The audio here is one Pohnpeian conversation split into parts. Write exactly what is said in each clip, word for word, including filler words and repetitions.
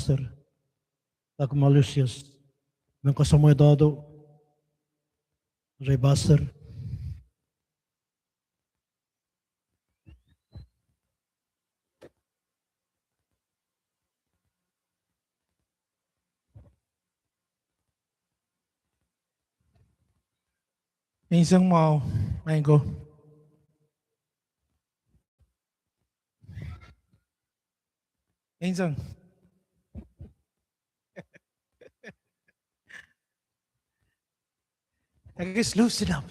Pastor Doug Malusius, men koasoamwei doadoahk rehn Pastor. Insang mwahu, maing ko. Insang. Ekis luhsinap.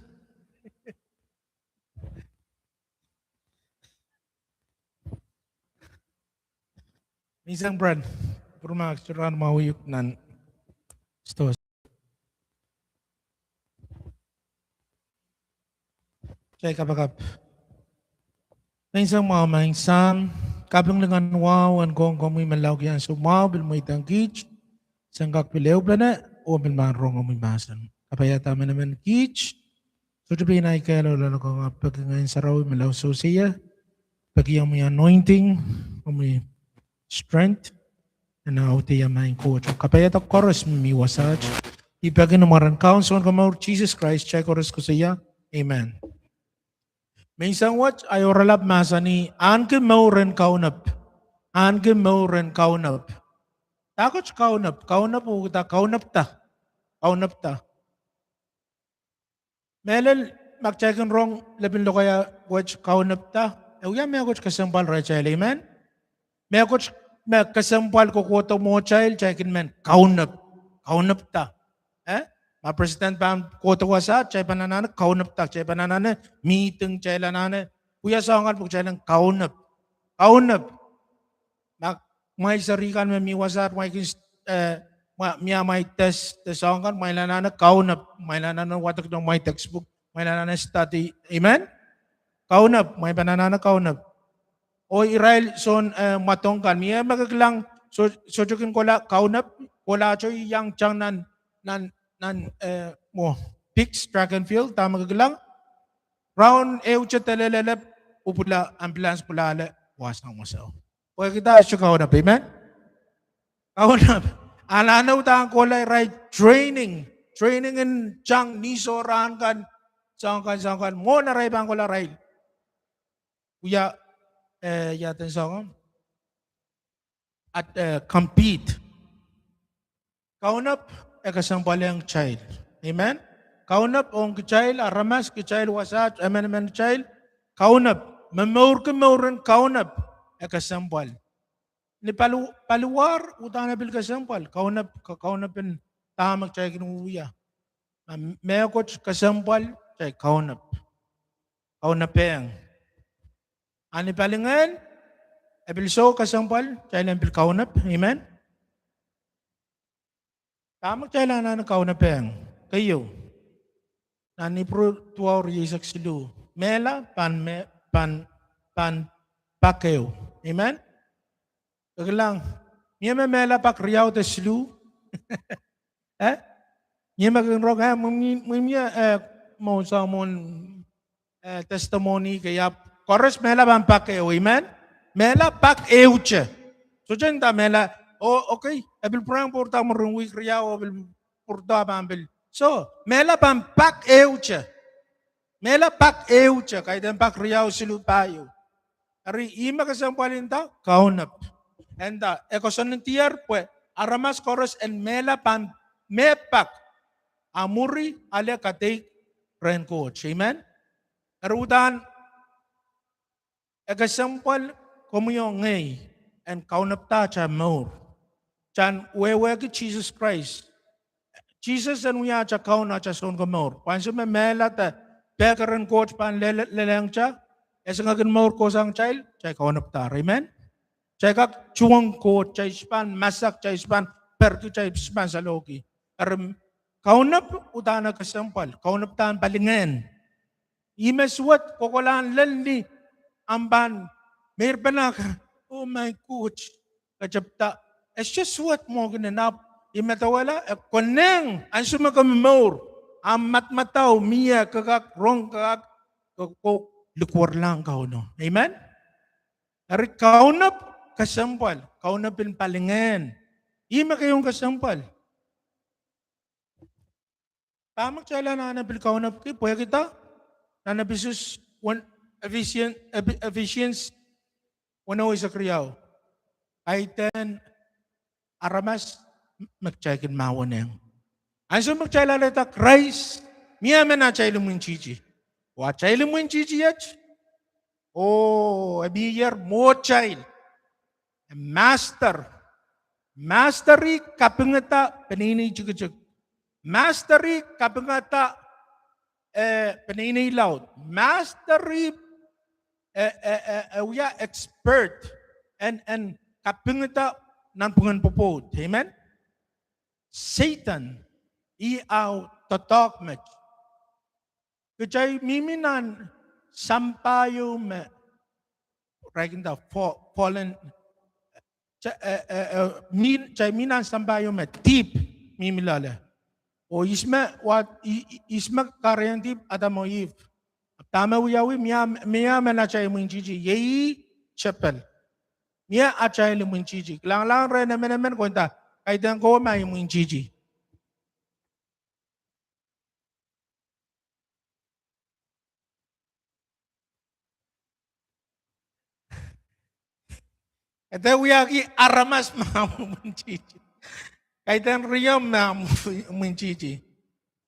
Insang pwuran, pwurmahk, sohte rahn mwahu iuk nan stos. Kitail kapakap. Insang mwahu, maing Sahm, kaping lingan wahu en kohkohng komwi me lao ki ansou mwahu, pil mweidohng kiht, sen kak pil ehupene, oh pil pahn rong omwi mahsen. Kapaiada emenemen kiht, sohte pein ei kehlail, oh loalokong, ahpw peki Ngehn Sarawi me lao sewese ie, peki omwi anointing, omwi strength, en audeie, maing Koht. Kapaiada koaros me mi wasaht. I peki ni mwaren Kaun Sounkomour Sises Krais, kitail koaros koasoia, amen. Menseng wet ahi oaralap mahsanih, ahneki mour en kaunop. Ahneki mour en kaunop. Dahkot kaunop? Kaunop oh kitail kaunopda. Kaunopda. Mehlel, ma kitail kin rong lepin lokaia wet kaunopda, e wia mehkot kesempwal rehtail, amen? Mehkot me kesempwal kohkohdo mwohtail, kitail kin men kaunop. Kaunopda. Eh? Ma president pahn kohdo wasaht, kitail pahn anahne kaunopda, kitail pahn anahne meeting, kitail anahne wia soahng kan pwe kitail en kaunop. Kaunop. Ma kumwail seri kan me mi wasaht, kumwail kin, eh, mie amwail test, de soahng kan, kumwail anahne kaunop, kumwail anahne wadek nan amwail textbook, kumwail anahne study. Amen? Kaunop, kumwail pahn anahne kaunop. Oh irail soun, eh, mwadong kan, mie me ke kilang, soh-, sohte kin kohla kaunop, kohlahte iang tang nan, nan, nan, eh, mwo, Peaks Track and Field, dahme ke kilang, round ehute de lelehpw, pwupwula ambulance pwulale, wahsang wasao. Pwehki dah? Sohte kaunop, amen? Kaunop. Anahne uhdahn kohla irail training. Training en tang ni soh rahn kan, soahng kan, soahng kan, mwohn arail pahn kohla irail wia, eh, ia den soangen at, eh, compete. Kaunop e kesempwalehng kitail. Amen? Kaunop ong kitail, aramas, kitail wasaht, emenemen kitail, kaunop. Momourki mour en kaunop e kesempwal. Ni paliw-, paliwar uhdahn e pil kesempwal. Kaunop, ka-, kaunop en dahme kitail kin wiewia. Ma mehkot kesempwal, kitail kaunop. Kaunopehng. A ni palingehn, e pil soh kesempwal, kitail en pil kaunop. Amen? Dahme kitail anahne kaunopehng? Keieu. Nan Ipru duwau rieisek siluh. Mehla pahn me-, pahn, pahn pak ehu. Amen? Ke kilang, mie me mehla pak riau de siluh? Eh? Mie me kin rong, eh, mie, mie, mie, eh, mwohn soangen, eh, testimony ke iap, koaros mehla pahn pak ehu, amen? Mehla pak ehute. Sohte nda mehla, oh, okay, e pil pwurehng pwurda mwurin wihk riau, oh pil pwurda pahn pil. So, mehla pahn pak ehute. Mehla pak ehute, kaidehn pak riau, siluh, pahieu. Eri ih me kesempwal nda, kaunop. E nda, e koasoandier pwe aramas koaros en mehla pahn mehpak, a mwuri ale kadeik rehn Koht. Amen? Eri uhdahn e kesempwal komwi oh ngehi en kaunopda atail mour. Kitail en wehwehki Sises Krais. Sises en wia atail Kaun, atail Sounkomour. Pwe ansou me mehla de pehker en Koht pahn lel-, lelehng kitail, e singek en mour kohsang kitail, kitail kaunopdahr. Amen? Kitail kak tuhwong Koht, kitail sohte pahn masak, kitail sohte pahn perki, kitail sohte pahn salohki. Eri kaunop uhdahn e kesempwal, kaunop uhdahn palingehn. Ih me suwed kohkohlahn lel ni ahmw pahn meirpenak, oh my God, ke tepda. E sohte suwed mwo kin en, ahpw ih me dawehla, e konehng ansou me ke momour, ahmw madamadau mie, ke kak rong, ke kak, ke, ke likwerlahng Kauno. Amen? Eri kaunop kesempwal, kaunop en palingehn. Ih me keieu kesempwal. Dahme kitail anahne pil kaunopki, pwehki dah? Nan Episos wen, Ephesians, Eph-, Ephesians weneu eisek riau. Kaidehn aramas me kitail kin mahwenehng. Ansou me kitail alehda Krais, mie emen atail imwintihti. Oh atail imwintihti iet, oh e mihier mwohtail. Master. Master ih kapingada peneinei tikitik. Master ih kapingada, eh, peneinei laud. Master ih, eh, eh, eh, eh, wia expert en, en kapingada nanpwungen pwopwoud. Amen. Sehdan, ih ah doadoahk met. Kitail mihmi nan sampah ieu me, right, in the fa-, fallen, kitail, eh, eh, eh, mih-, kitail mihmi nan sampah ieu me dihp mihmi loale. Oh ihs me wa-, i-, i-, ihs me kahrehiong dihp? Adam oh Ihp. Dahme wiawi? Mie, mie emen atail imwintihti? Iei tepel. Mie atail imwintihti. Kilangalahng rehn emenemen, konda, kaidehn kowe ma imwintihti. Ede wiahki aramas me imwintihti. Kaidehn riomw me imwintihti.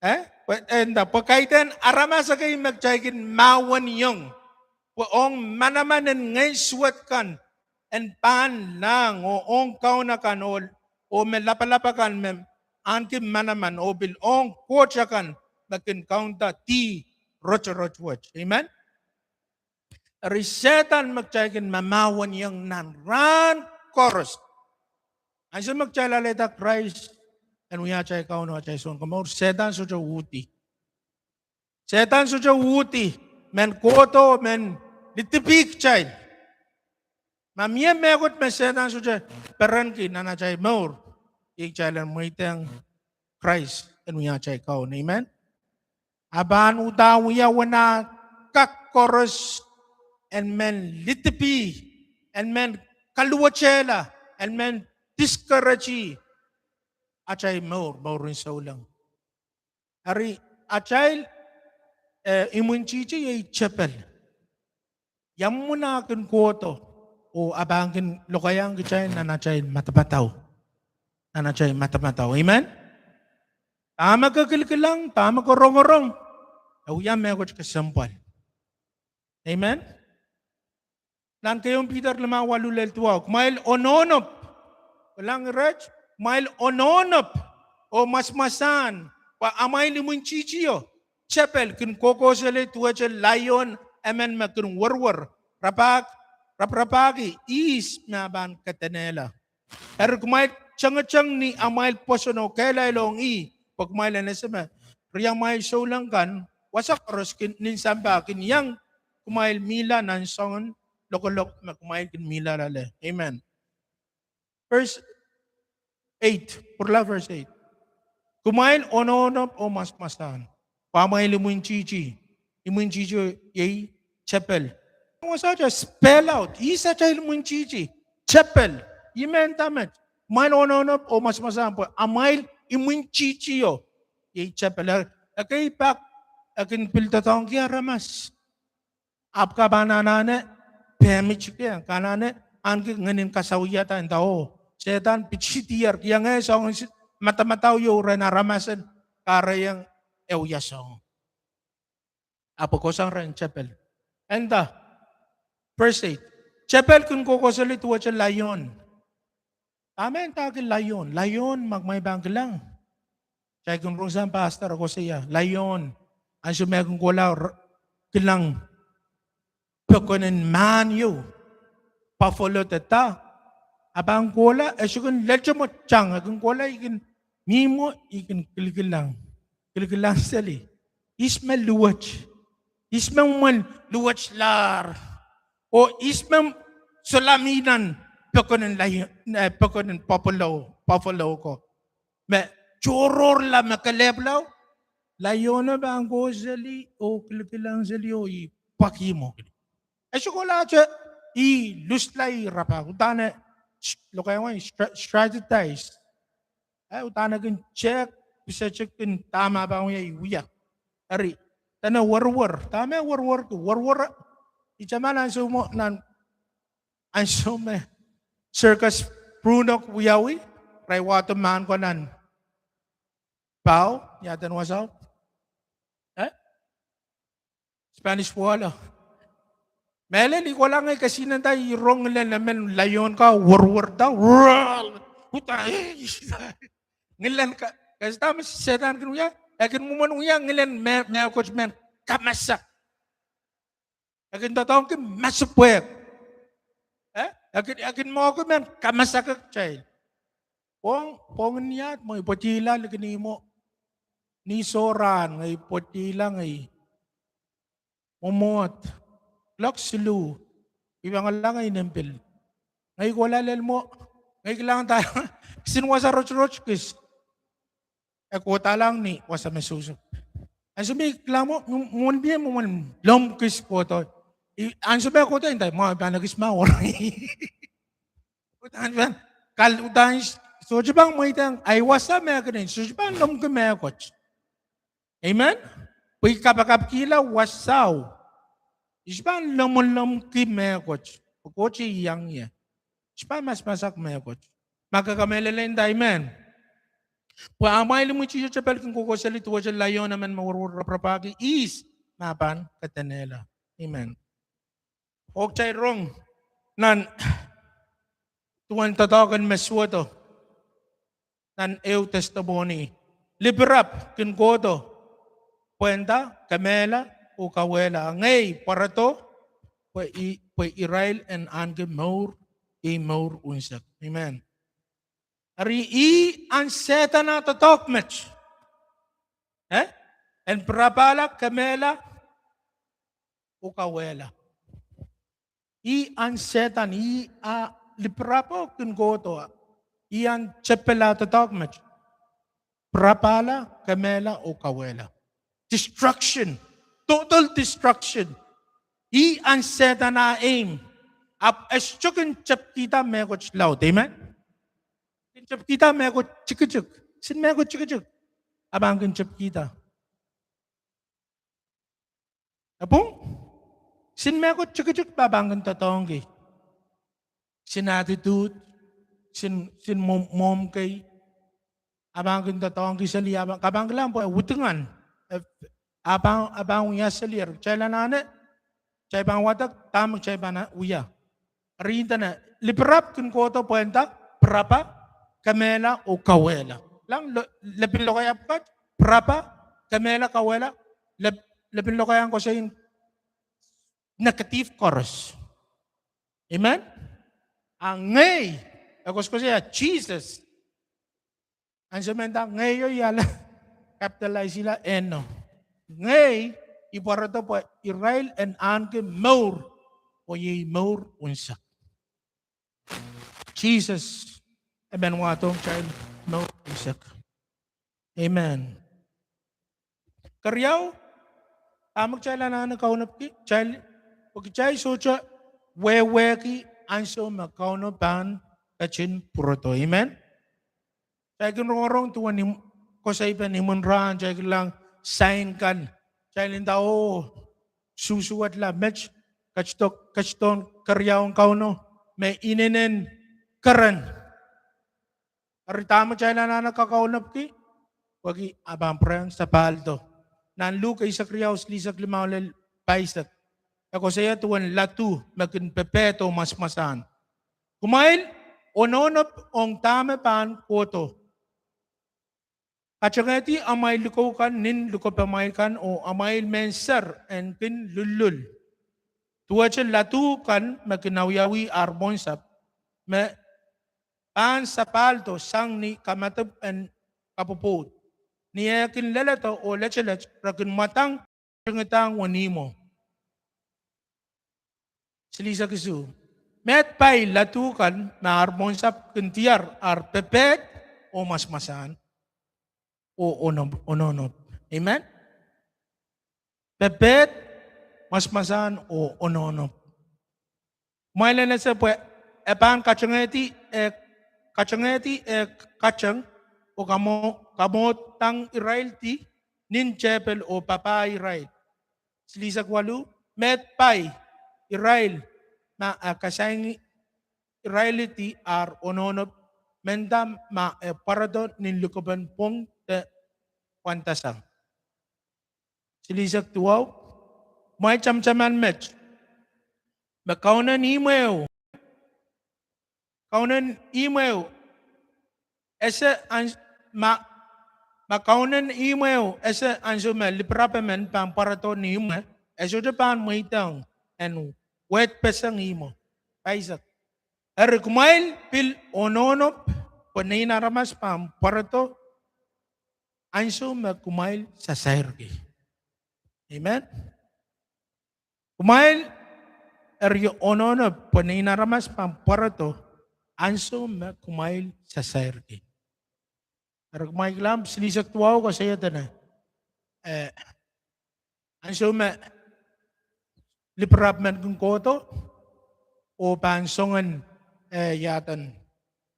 Eh? Pwe, eh, nda, pwe kaidehn aramas ekei me kitail kin mahweniong. Pwe ong manaman en ngehn suwed kan en pahnlahng, oh ong kaun akan, oh, oh me lapalap akan me ahneki manaman, oh pil ong koht akan me kin kaunda dih rotorot wet. Amen? Eri Sehdan me kitail kin mahmahweniong nan rahn koaros. Ansou me kitail alehda Krais en wia atail Kaun oh atail Sounkomour, Sehdan sohte uhdi. Sehdan sohte uhdi, men kohdo, men lidipih kitail. Ma mie mehkot me Sehdan sohte perenki nan atail mour, iei kitail en mweidehng Krais en wia atail Kaun. Amen. A pahn uhdahn wia wehn kak koaros en men lidipih, en men kaluwetehla, en men discourage atail mour, mouren souleng. Eri atail, eh, imwintihti iei tepel. Ia mwomwen ah kin kohdo, oh a pahn kin lokaiahng kitail nan atail madamadau. Nan atail madamadau. Amen? Dahme ke kilikilang, dahme ke rongorong, e wia mehkot kesempwal. Amen? Nan keieun Piter limau waluh lel duwau, kumwail onohnop. Kilang iret, kumwail onohnop oh mwasamwasahn, pwe amwail imwintihtio tepel kin kohkohseli duwehte laion emen me kin werwer, rapahk, raparapahki ihs me e pahn kedenehla. Eri kumwail tengeteng ni amwail pwoson oh kehlail ong ih, pwe kumwail en ese me riamwail souleng kan, wasa koaros nin sampah kin iang kumwail mihla nan soangen lokolok me kumwail kin mihla loale. Amen. Verse eight, pwurala verse eight. Kumwail onohnop oh mwasamwasahn, pwe amwail imwintihti, imwintihti iei tepel. Wasa te spell out, ihs atail imwintihti? Tepel. Ih me nda met, kumwail onohnop oh mwasamwasahn, pwe amwail imwintihtio iei tepel. Ekei pak e kin pil doadoahngki aramas. Ahpw ke pahn anahne pehmitki, ke anahne ahneki ngehnin kasawiada, nda oh, Sehdan pitihdier, kihong ie soangen madamadau ieu rehn aramas en kahrehiong e wia soangen. Ahpw e kohsang rehn tepel. E nda, verse eight, tepel kin kohkohseli duwehte laion. Dahme ndahki laion? Laion, ma kumwail pahn kilang, kitail kin rong sang pastor e koasoia laion, ansou me e kin kohla, kilang, pokon en mahn ieu, buffalo de dah, a pahn kohla, e sohte kin lel mwo tang, e kin kohla, I kin mihmwo, I kin kilikilang, kilikilang seli. Ihs me luwet? Ihs me mwomwen luwetlahr? Oh ihs me solahr mih nan pokon en laion, eh, pokon en buffalo, buffalo ko me tohrohrla me kelehpwla? Laiono pahn kohseli oh kilikilang seli oh ih pwakihmwo. E sohte kohla te, ih lusla, ih rapahki, udahn e lokaiahn, stra-, strategize. Eh, udahn e kin tehk, pisetik kin dahme pahn wia, wia. Eri, dene werwer, dahme werwer ki, werwer. I taman ansou mwo nan, ansou me circus Bruno wiawi, irail wahdo mahn ko nan paho, ia eden wasao? Eh? Spanish Wall. Mehlel, I kohla ngehi kesihnenda I rong ngilen emen lion ka werwerda, roar, uhdahn, ngilen ka, kesihnenda me Sehdan kin wia, e kin mwomwen wia ngilen me, mehkot mehn kamasak. E kin doadoahngki masepwehk. Eh? E kin, e kin mwahuki mehn kamasak kitail. Pwong, pwong en iahd mwo I pwedihla likin ihmwo. Ni sohrahn ngehi pwedihla ngehi mwomwohd. Kuloak siluh. I pahn kohla ngehi nim pil. Ngehi kohla lel mwo. Ngehi kilang da, kisin wasa rotorot kis. E kohdahlahng ni wasa me sohso. Ansou me I kilang mwo, mwo, mwo, mwo, mwo, lomw kis kohdo. I, ansou me kohdo I nda, mwo, I pahn ekis mwo. Udahn pahn, kal, udahn, sohte pahn mweidehng ahi wasa mehkot, sohte pahn lomwki mehkot. Amen? Pwe I kapakapkihla wasao. I sohte pahn lomwlomwki mehkot. Pwe Koht iang ie. I sohte pahn masamasak mehkot. Ma ke kamehlele nda, amen. Pwe amwail imwintihte tepel kin kohkohseli duwehte lion emen me werwer raparapahki ihs me pahn kadanehla. Amen. Oh kitail rong nan duwen doadoahk en me suwedo nan ehu testimony. Lipirap kin kohdo pwe nda, kemehla oh kauwehla. A ngehi pwarodo pwe i, pwe irail en ahneki mour, iei mour unsek. Amen. Eri ih ahn Sehdan ah doadoahk met. Eh? En pirapahla, kemehla, oh kauwehla. Ih ahn Sehdan, ih ah lipirapo kin kohdo. Ih ahn tepel ah doadoahk met. Pirapahla, kemehla, oh kauwehla. Destruction. Total destruction. Ih ahn Sehdan ah aim. Ahpw e sohte kin tepkihda mehkot laud. Amen? Kin tepkihda mehkot tikitik. Kisin mehkot tikitik. E pahn kin tepkihda. Epwong? Kisin mehkot tikitik me pahn kin doadoahngki. Kisin attitude, kisin, kisin mwo-, mwohmw kei. E pahn kin doadoahngki seli, e pahn, ke pahn kilang pwe widingan. E, e pahn, e pahn wia seli, eri kitail anahne, kitail pahn wadek dahme kitail pahn wia. Eri I ndahng, lipirap kin kohdo pwe nda, pirapa, kemehla, oh kauwehla. Kilang, le-, lepin lokaia pwukat, pirapa, kemehla, kauwehla, lep-, lepin lokaia koasoai negative koaros. Amen? A ngehi, e koasokoasoia Sises. Ansou me nda ngehi o, I ale capitalize-ihla eno. Ngehi, I pwarodo pwe irail en ahneki mour, oh iei mour unsek. Sises, e men wahdohng kitail mour unsek. Amen. Keriau, dahme kitail anahne kaunopki, kitail, pwe kitail sohte wehwehki ansou me Kauno pahn ketin pwurodo. Amen. Kitail kin rongorong duwen im-, koasoi pen imwin rahn, kitail kilang sign kan, kitail nda oh, susuwedla met, ketido, ketidohn keriaun Kauno, me inenen keren. Eri dahme kitail anahne kakaunopki, pwehki e pahn pwurehng sapahldo. Nan Luk eisek riau, silihsek limau lel pahisek, e koasoia duwen ladu me kin pepehd oh mwasamwasahn. Kumwail onohnop ong dahme pahn kohdo. Katengehdi amwail likou kan nin likopamwail kan oh amwail mehn ser en kin lullul. Duwehte ladu kan me kin awiawih ar mwohnsapw, me pahn sapahldo sang ni kamadipw en kapwopwoud. Ni eh kin leledo oh letelet, re kin mwadang, katingidahng wenihmwo. Silihsek isuh. Meid pai ladu kan me ar mwohnsapw kin diar ar pepehd oh mwasamwasahn oh onohnop, onohnop. Amen? Pepehd, mwasamwasahn oh onohnop. Kumwail en ese pwe e pahn katengehdi, eh, katengehdi, eh, kateng oh kamwo-, kamwohdang iraildi nin tehpel oh papah irail. Silihsek waluh, meid pai irail ma e kasaingi iraildi ar onohnop, mehnda ma e pwarodo nin likopen pwong de wandasang. Silihsek duwau, kumwail tamataman met me kaunen ihmw ehu, kaunen ihmw ehu ese an-, ma, ma kaunen ihmw ehu ese ansou me lipirap emen pahn pwarodo ni ihmwo, e sohte pahn mweidohng en wehd peseng ihmwo. Paisek. Eri kumwail pil onohnop pwe Nein Aramas pahn pwarodo ansou me kumwail sasairki. Amen. Kumwail eri onohnop pwe Nein Aramas pahn pwarodo ansou me kumwail sasairki. Eri kumwail kilang silihsek duwau koasoia dene, eh, ansou me lipirap men kin kohdo, oh pahn soangen, eh, iaduwen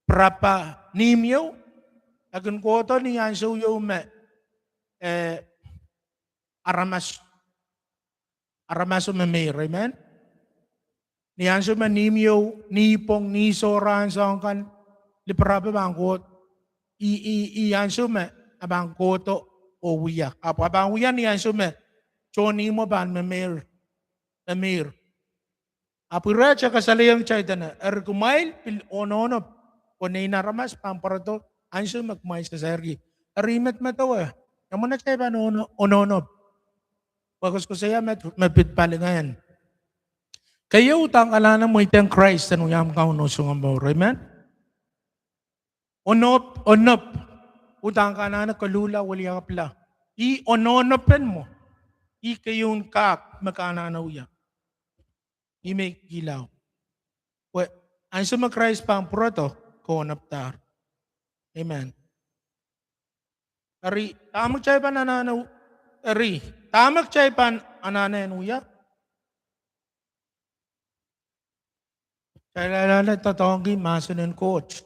pirap en ihmw ieu, e kin kohdo ni ansou ieu me, eh, aramas, aramaso memeir, amen. Ni ansou me ni ihmw ieu, ni pwong, ni sohrahn soahng kan, lipirap e pahn koh-, i, i, i ansou me e pahn kohdo oh wia. Ahpw e pahn wia ni ansou me tohn ihmwo pahn memeir, memeir. Ahpw irail kasalehiong kitail dene, eri kumwail pil onohnop pwe Nein Aramas pahn pwarodo ansou me kumwail sasairki. Eri medemedewe, ia mwomwen atail pahn ono-, onohnop? Pwe koasokoasoia met me pid palingehn. Keieu, udahn ke anahne mweidehng Krais en wia omw Kaun oh Sounkomour, amen. Onop, onop, udahn ke anahne koluhla, weliakapwala. Ih onohnopen mwo. Ih keieun kak me ke anahne wia. Ih me kilang. Pwe ansou me Krais pahn pwarodo, ke onopdahr. Amen. Eri, dahme kitail pahn anahne, eri, dahme kitail pahn anahne en wia? Kitail anahne doadoahngki mahsen en Koht.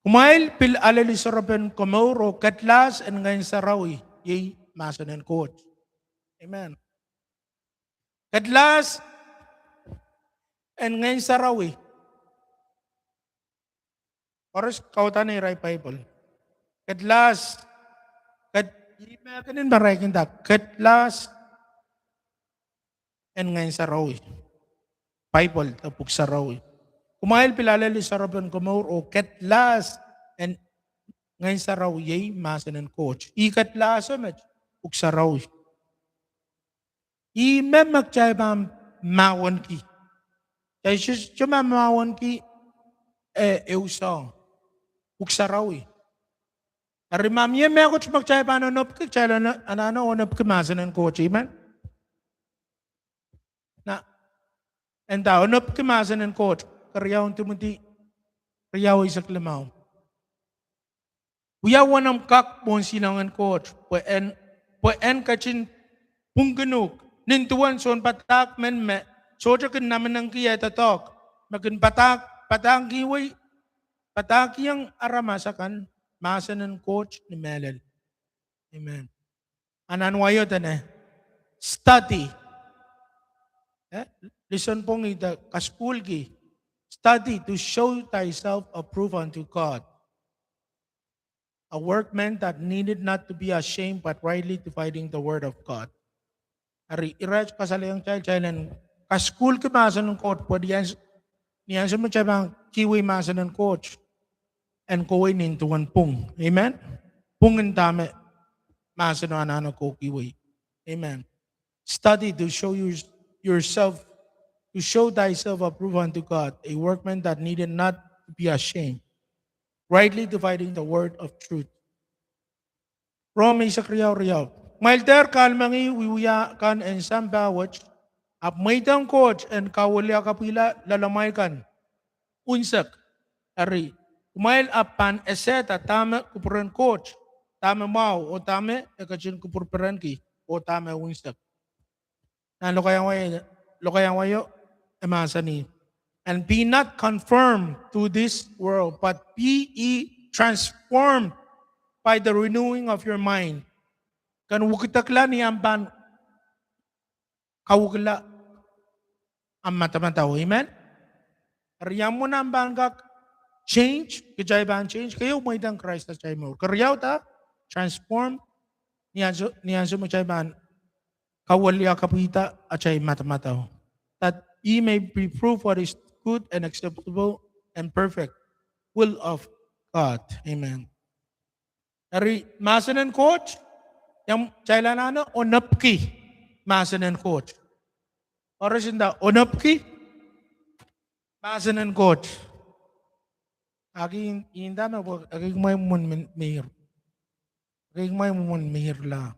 Kumwail pil alehdi sorepen komour oh kedlahs en Ngehn Sarawi, iei mahsen en Koht. Amen. Kedlahs en Ngehn Sarawi. Koaros kaudok irail Paipel. Kedlahs, ked-, ih me kin maraikihda, kedlahs en Ngehn Sarawi. Paipel de Pwuhk Sarawi. Kumwail pil alehdi sorepen komour oh kedlahs en Ngehn Sarawi, iei mahsen en Koht. Ih kedlahso met, Pwuhk Sarawi. Ih me me kitail pahn mahwenki. Kitail sohte mahwenki, eh, ehu soahng. Pwuhk Sarawi. Eri ma mie mehkot me kitail pahn onopki, kitail ana-, anahne onopki mahsen en Koht, amen. Na, e nda onopki mahsen en Koht, keriaun Timoty riau eisek limau. Wia wenihmw kak mwohn silangin Koht, pwe en, pwe en ketin pwungkin uhk, nin duwen sounpadahk men me sohte kin namenengki eh doadoahk, me kin padahk, padahngkihwei, padahkihong aramas akan mahsen en Koht ni mehlel. Amen. Anahn wai o dene, study. Eh, listen pwong ih de kasukuhlki. Study to show thyself approved unto God, a workman that needed not to be ashamed, but rightly dividing the word of God. Eri irail kasalehiong kitail, kitail en kasukuhlki mahsen en Koht, pwe ni ans-, ni ansou me kitail pahn kihwei mahsen en Koht, en kohwei nin duwen pwung. Amen? Pwung en dahme mahsen o anahne kohkihwei. Amen. Study to show your-, yourself, to show thyself approved unto God, a workman that needed not to be ashamed, rightly dividing the word of truth. Rom eisek riau riau. Kumwail dehr kahlemengih wiewia kan en sampah wet, ahpw mweidohng Koht en kawiliakapwihla loalamwail kan unsek. Eri, kumwail ahpw pahn esehda dahme kupwuren Koht, dahme mwahu, oh dahme e ketin kupwurperenki, oh dahme unsek. Nan lokaiahn wai-, lokaiahn wai o, e mahsanih, and be not conformed to this world, but be ye transformed by the renewing of your mind. Ken wekidekla ni ahmw pahn kawekila ahmw madamadau. Amen. Eri ia mwomwen ahmw pahn kak change, kitail pahn change, keieu mweidohng Krais atail mour. Keriau, transform, ni ansou, ni ansou me kitail pahn kaweliakapwida atail madamadau, that ye may be prove what is good and acceptable and perfect will of God. Amen. Eri mahsen en Koht, ia kitail anahne onopki mahsen en Koht. Koaros nda onopki mahsen en Koht. Aki inda me pwe, aki kumwail mwomwen meir. Aki kumwail mwomwen meirla.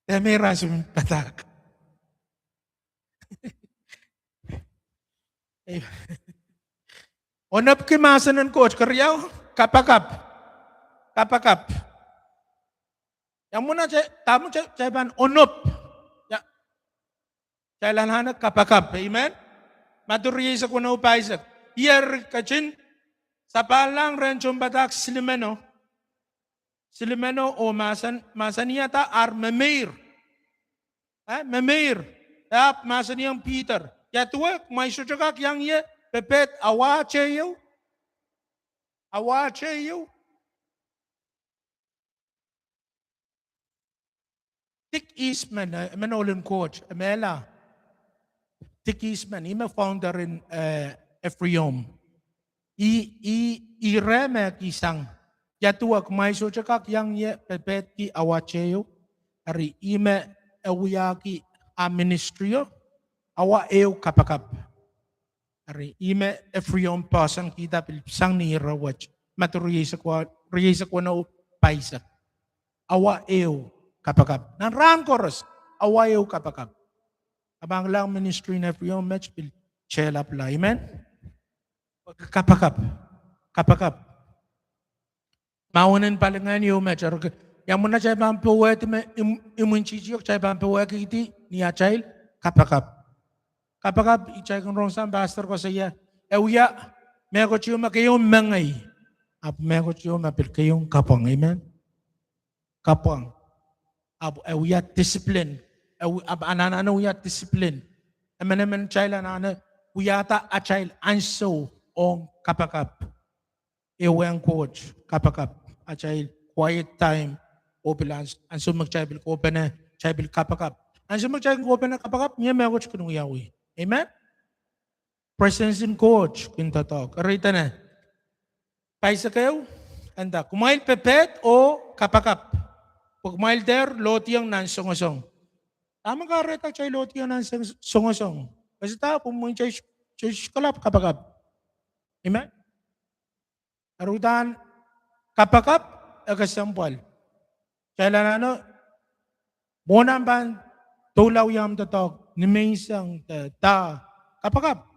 E meir ansou me padahk. Onopki mahsen en Koht. Keriau, kapakap. Kapakap. Ia mwomwen atail, dahme atail pahn onop? Ia, kitail anahne kapakap. Amen. Madiu rieisek weneu pahisek. Eri ketin sapahlahng rehn tohnpadahk silimeno. Silimeno oh mahsan, mahsanihada ar memeir. Eh, memeir. E ahpw mahsanihong Piter, ia duwe kumwail sohte kak iang ie pepehd awa teieu? Awa teieu? Dick Eastman, eh, emen ohl en Koht, e mehla. Dick Eastman, ih me founder en, eh, Every Home. Ih, ih, ih reh me e sang, ia duwe kumwail sohte kak iang ie pepehd ki awa teieu? Eri ih me e wiahki ah ministry o, awa ehu kapakap. Eri ih me Every Home poahsoan kihda pil sang ni ire wet, Madiu rieisek weneu pahisek. Awa ehu kapakap. Nan rahn koaros, awa ehu kapakap. Ke pahn kilang ministry en Every Home met pil tehlapla. Amen. Kapakap. Kapakap. Mahwen en palingehn ieu met. Ia mwomwen atail pahn powehdi me imwintihti o, kitail pahn powehkihdi ni atail kapakap. Kapakap, kitail kin rong sang pastor koasoia, e wia mehkot ieu me keieu mengei, ahpw mehkot ieu me pil keieu kapwang. Amen. Kapwang. Ahpw e wia discipline. Ahpw anahne wia discipline. Emenemen kitail anahne wiahda atail ansou ong kapakap. Ehuong Koht, kapakap. Atail quiet time, oh pil ansou me kitail pil kohpene, kitail pil kapakap. Ansou me kitail kin kohpene kapakap, mie mehkot kin wiawi. Amen. Presence en Koht kin doadoahk. Eri dene, pahisek ehu, e nda, kumwail pepehd oh kapakap, pwe kumwail dehr lohdiong nan songosong. Dahme kahrehda kitail lohdiong nan songosong? Kesada, pwe mwein kitail sohte kalap kapakap. Amen. Eri udahn kapakap e kesempwal. Kitail anahne mwohn ahmw pahn doula wia ahmw doadoahk, nimenseng de dah, kapakap.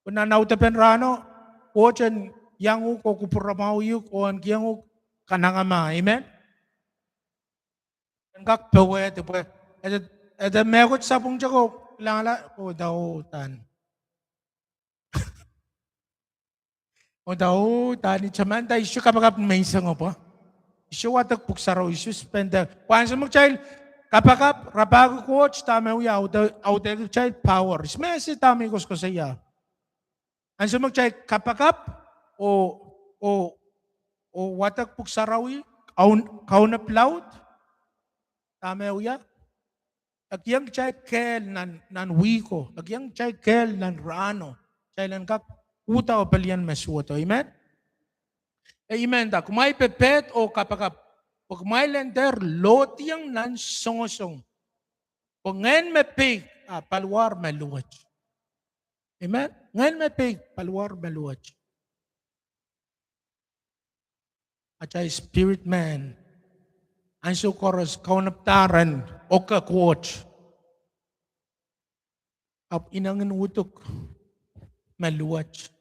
Pwe nan audepen rahno, Koht en iang uhk oh kupwuramwahu uhk oh en kihong uhk kanengamah. Amen. En kak powehdi pwe e de, e de mehkot sapwung teko, kilangala, oh, dah, oh, dah. Oh, dah, oh, dah, ni tamanda I sohte kapakap nimenseng pwe I sohte wadek Pwuhk Sarawi, I sohte spend. Pwe ansou me kitail kapakap, rapahki Koht, dahme wia? Audehki kitail power. I sohte me ese dahme I koasoakoasoia. Ansou me kitail kapakap oh, oh, oh wadek Pwuhk Sarawi, kaun, kaunopada laud, dahme wia? E kihong kitail kehl nan, nan wihko. E kihong kitail kehl nan rahno. Kitail en kak uhda oh pelien me suwedo. Amen. Amen. Dah, kumwail pepehd oh kapakap, pwe kumwail en dehr lohdiong nan songosong. Pwe ngehn me peik, ah, paliwar me luwet. Amen. Ngehn me peik, paliwar me luwet. Atail spirit man ansou koaros kaunopada ren oke Koht. Ahpw inengin uduk me luwet.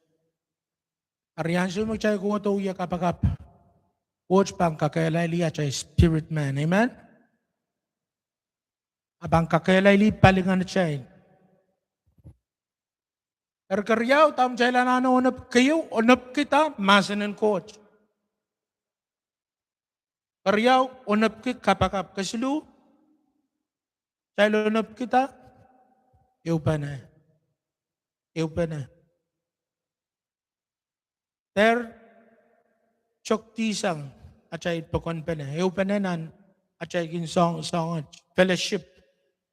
Eri ansou me kitail kohdo wie kapakap, Koht pahn kakehlailih atail spirit man. Amen. E pahn kakehlailih palingehnitail. Eri keriau, dahme kitail anahne onop, keieu, onopkihda mahsen en Koht. Keriau, onopki kapakap. Kesiluh, kitail onopkihda ehupene. Ehupene. Dehr tokedihsang atail pokonpene. Ehupene nan atail kin soang, soanget. Fellowship.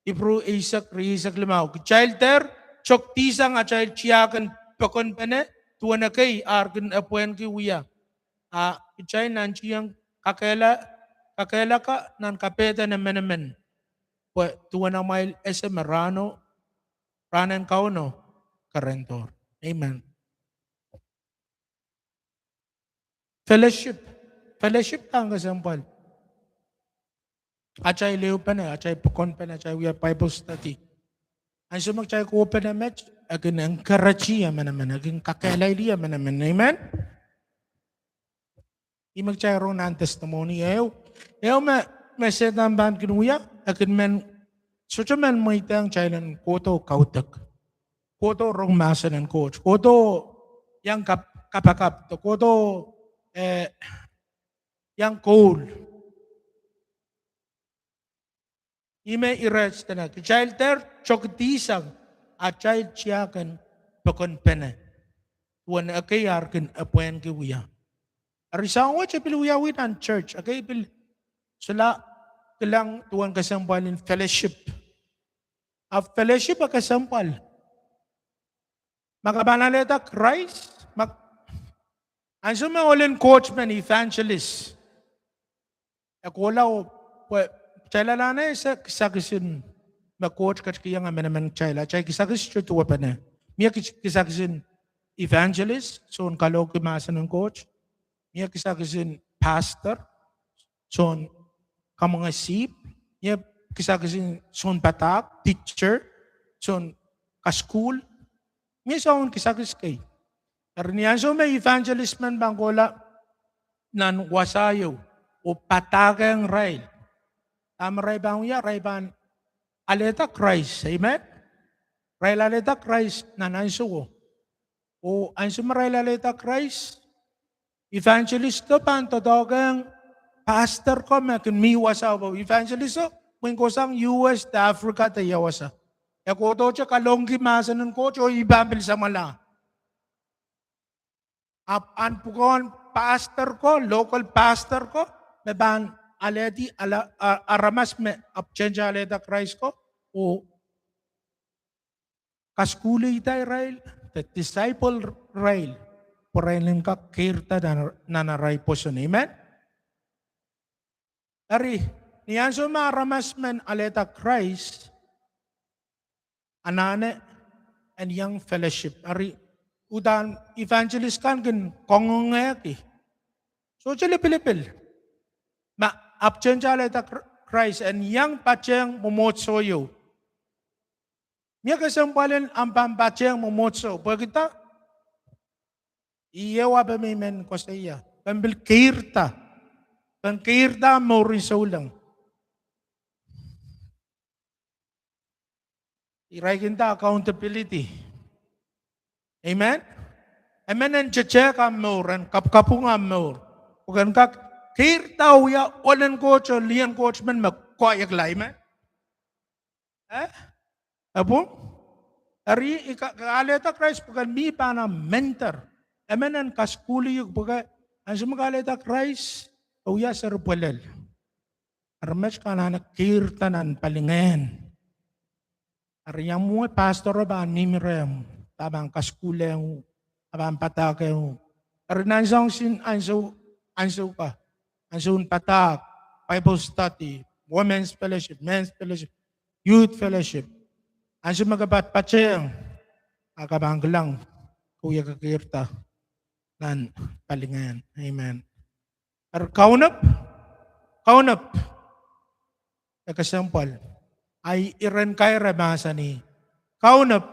Ipru eisek, rieisek limau. Kitail dehr tokedihsang atail tiahk en pokonpene, duwen ekei ar kin epwehnki wia. A kitail nantihong kakehla, kakehlaka nan kapehden emenemen. Pwe duwen amwail ese me rahno, rahnen Kauno kerendohr. Amen. Fellowship. Fellowship kan kesempwal. Atail ehupene, atail pokonpene, atail wia Bible study. Ansou me kitail kohpene met, e kin encourage emenemen, e kin kakehlailih emenemen. Amen. Ih me kitail rong nan testimony ehu. Ehu me, me Sehdan pahn kin wia, e kin men, sohte men mweidehng kitail en kohdo kaudok. Kohdo rong mahsen en Koht. Kohdo iang kap, kapakap. Kohdo, eh, iang koul. Ih me ire dene, kitail dehr tokedihsang atail tiahk en pokonpene, duwen ekei ar kin epwehnki wia. Eri soahng wet e pil wiawi nan church, ekei pil solahr kilang duwen kesempwalin fellowship. A fellowship e kesempwal. Ma ke pahn alehda Krais, ma, ansou me ohl en Koht men evangelist, e kohla oh, pwe kitail anahne ese kisakisin me Koht ketikihong emenemen kitail, atail kisakis sohte duwepene. Mie kis-, kisakisin evangelist, soun kalohki mahsen en Koht. Mie kisakisin pastor, soun kamwenge sihpw. Mie kisakisin soun padahk, teacher, soun kasukuhl. Mie soangen kisakis kei. Eri ni ansou me evangelist men pahn kohla nan wasa ieu oh padahkihong irail, dahme irail pahn wia, irail pahn alehda Krais. Amen. Irail alehda Krais nan ansouo. Oh ansou me irail alehda Krais, evangelist o pahn doadoahkihong pastor ko me kin mi wasao, pwe evangelist o pwihn kohsang U S de Africa de ia wasa. E kohdohte kalohngki mahsen en Koht oh ih pahn pil samwala. Ahpw ahn pwukoahn pastor ko, local pastor ko, me pahn alehdi ala-, a-, aramas me ahpw tenti alehda Krais ko, oh kasukuhlihda irail, de disciple irail, pwe irail en kak keirda nan, nan arail pwoson. Amen. Eri, ni ansou me aramas men alehda Krais, anahne en iang fellowship. Eri, uhdahn evangelist kan kin kangoangehki. Sohte lipilipil. Ma ahpw tenti alehda Kr-, Krais en iang patehng mwomwohdiso ieu. Mie kesempwalin ahmw pahn patehng mwomwohdiso, pwehki dah? Ih ehu ahpw me I men koasoia. Ken pil keirda. Ken keirda mouren souleng. Irail kin nda accountability. Amen. Emen en tetehk ahmw mour, en kapwkapwung ahmw mour. Pwe ken kak keirda wia ohl en Koht oh lih en Koht men me koahiekla. Amen. Eh? Epwong? Eri I ka-, alehda Krais pwe ken mi pahn ahmw mentor. Emen en kasukuhlih uhk pwe ke, ansou me ke alehda Krais, ke wia seri pwelel. Aramas kan anahne keirda nan palingehn. Eri ia mwomwe pastor o pahn mihmi rehmw, de pahn kasukuhlehng uhk, de pahn padahkehng uhk. Eri nan soahng sin ansou, ansou ka, ansoun padahk, Bible study, women's fellowship, men's fellowship, youth fellowship. Ansou me ke pat patehng, a ke pahn kilang, ke wia kekeirda nan palingehn. Amen. Eri kaunop, kaunop e kesempwal. Ahi iren kair e mahsanih, kaunop,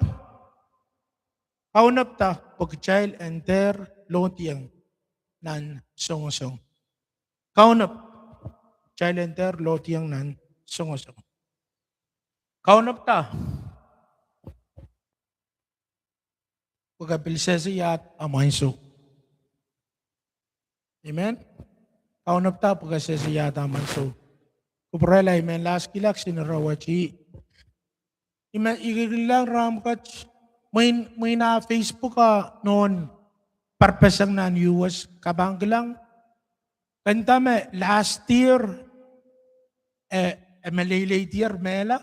kaunopda pwe kitail en dehr lohdiong nan songosong. Kaunop, kitail en dehr lohdiong nan songosong. Kaunopda. Pwe ke pil sehse iahd ahmw ansou. Amen. Kaunopada pwe ke sehse iahd ahmw ansou. Kupwurala I men lahskihla kisin ire wet. I, I me, I kilang rahn pwukat, mwein, mwein ah Facebook a nohn parpeseng nan U S, ke pahn kilang, ke nda me last year, e, e me leileidier mehla,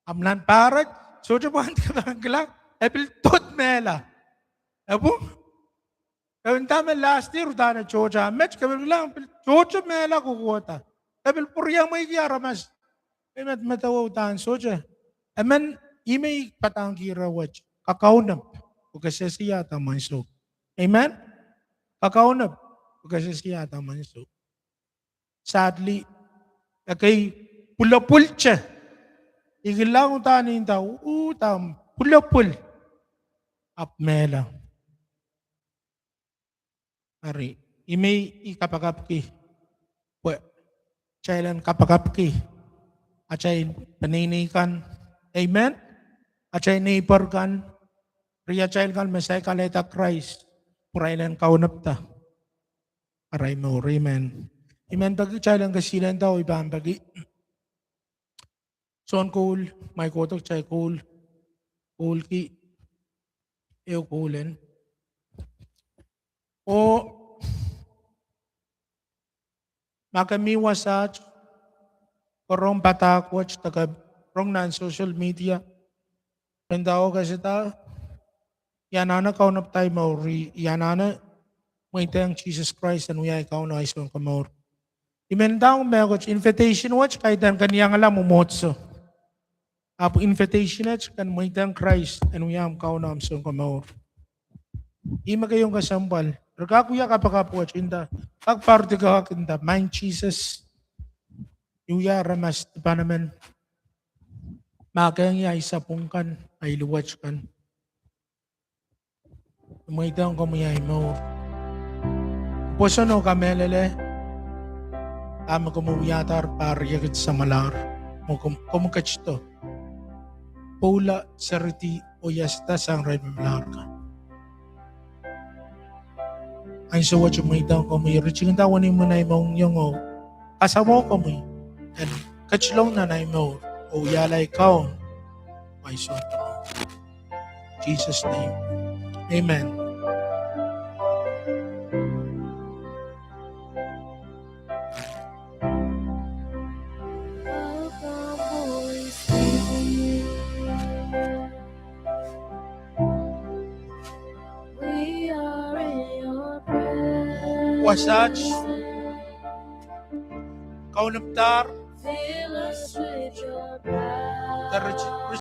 ahmw nan pahr et, sohte pwand ke pahn kilang, e pil dod mehla. E pwung, e nda me last year uhdahn e tohto, met ke pil kilang, pil tohto mehla kohkohda. E pil pwuriamweiki aramas. E medemedewe uhdahn sohte. Emen, ih me I padahngki ire wet. Kakaunop, pwe ke sehse iahd ahmw ansou. Amen. Kakaunop, pwe ke sehse iahd ahmw ansou. Sadly, ekei pwulopwulte. I kilang uhdahn I nda, uhdahn pwulopwul. Ahpw mehla. Eri, I me I kapakapki, pwe kitail en kapakapki atail peneinei kan, amen, atail neighbor kan, riatail kan me saik alehda Krais, pwe irail en kaunopada arail mour, amen. I men peki kitail en kesihlenda oh I pahn peki soun koul, mwail kohdo kitail koul, koulki, ehu koul en. Oh ma ke mi wasaht, ke rong padahk wet, de ke rong nan social media, mendahte ke sehse, I anahne kaunopada ahi mour, I anahne mweidehng Sises Krais en wia ahi Kauno ahi Sounkomour. I men nda mehkot, invitation wet kaidehn ken iangala mwomwohdiso. Ahpw invitation et ken mweidehng Krais en wia omw Kauno, omw Sounkomour. Ih me keieu kesempwal. Re kak wia kapakap wet, I nda, kak poaridi kak nda, Maing Sises, I wia aramas dipan emen. Mahkehng ie ahi sapwung kan, ahi luwet kan. I mweidehng komwi ahi mour. Pwoson oh kamehlele dahme komwi wiadahr, pahr riekid samwalahr, mwo komwi ketido pwoula, seridi oh iasada sang irail me melahr kan. Ansou wet I mweidehng komwi, ritinginda wenihmw en ahi mohngiong oh kasamwo komwi en ketilong nan ahi mour oh wiahla ahi Kaun, ahi Sounkomour. Jesus' name. Amen. Wasaht, kaunopadahr, de rit-,